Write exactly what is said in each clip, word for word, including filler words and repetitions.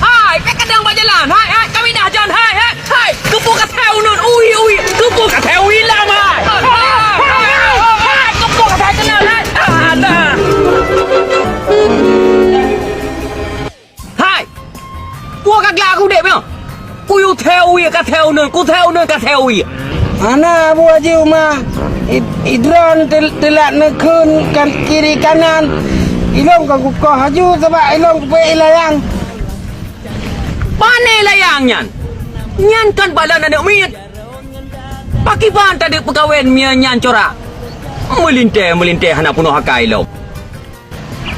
Hai, bèk kadang bak jalan. Hai, hai, kami dah jan. Hai, hai, hai. Keupeue ka thèe uneun? Ui, ui. Keupeue ka thèe ui lam, hai. Hai, hai, hai, hai. Keupeue ka thèe keunan, hai. Ah, dah. Hai. Peue ka glak udép nyoe? Kuyue thèe ui ka thèe uneun, kuthèe uneun ka thèe ui. Hana, Abu Haji Uma. I-, idroen tel-, teulat neukheun kan kiri kanan. Ilôn ka kukoh laju sabab ilôn kupeuék layang. Pane layang nyan? Nyan kan balan aneuk miet. Pakriban tadeuk peukawen meunyo nyan corak? Meulintèe-meulintèe hana peunoh akai lom.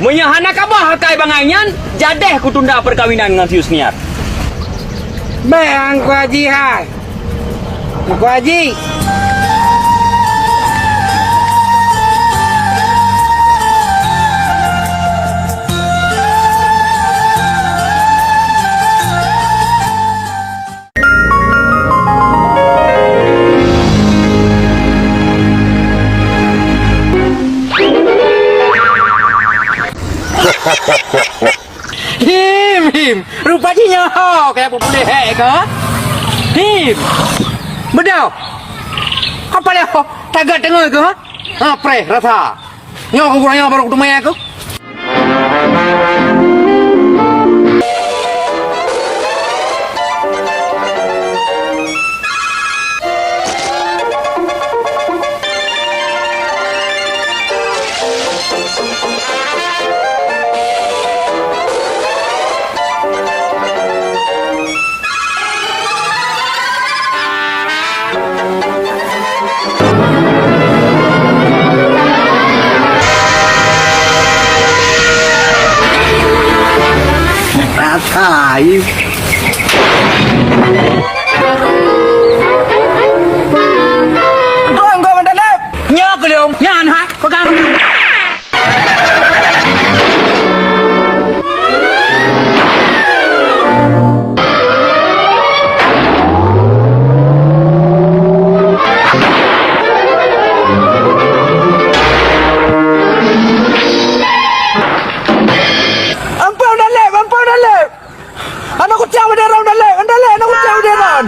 Meunyo hana kamoe akai bangai nyan, jadeh kutunda peukawinan ngon si Yusniar. Bèk, Teungku Haji hai. Teungku Haji. Him, him. Rupa jih nyoe ho kaya buet puléh hék keuh. Him. Beudôh. Apa lé ho? Tagat teungoh keuh, ha? Ha, preh rasa. Nyoe keuh gurèe nyoe barô kuteumèe keuh. Rakai. Tuan kau mendadak. Nyoe keuh lôn. Nyan hai, pegang. Ampôn, Daleb! Ampôn, Daleb! Aneuk kucang bak droen, Daleb! Daleb, aneuk kucang bak droen!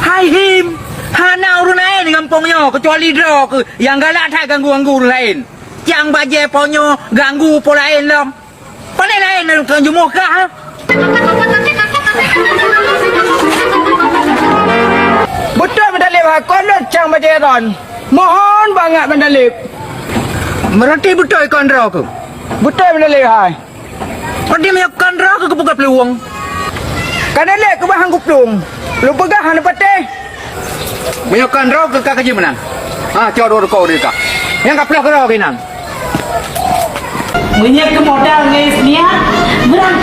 Hai Him, hana ureueng laén di gampông nyoe keucuali droe keuh nyang galak that ganggu-ganggu ureueng laén. Cang bajèe po nyoe ganggu po laén lom. Pane laén nyang keu jeumoh kah, ha? Beutôi Bang Daleb hai, kon lôn cang bajèe droen. Mohon bangat Bang Daleb. Meurati beutôi kon droe keuh. Beutôi Bang Daleb hai. Padum nyoe kon droe keuh geupeugah plueng. Ka Daleb keubah han geuplueng. Lôn peugah hana patéh. Meunyoe kon droe keuh ka jeuet meunan. Ha, cok dua rukoe di ka. Nyang ka ploh keudroe keunan. Meunyoe keu modal ngon Yusniar, meurang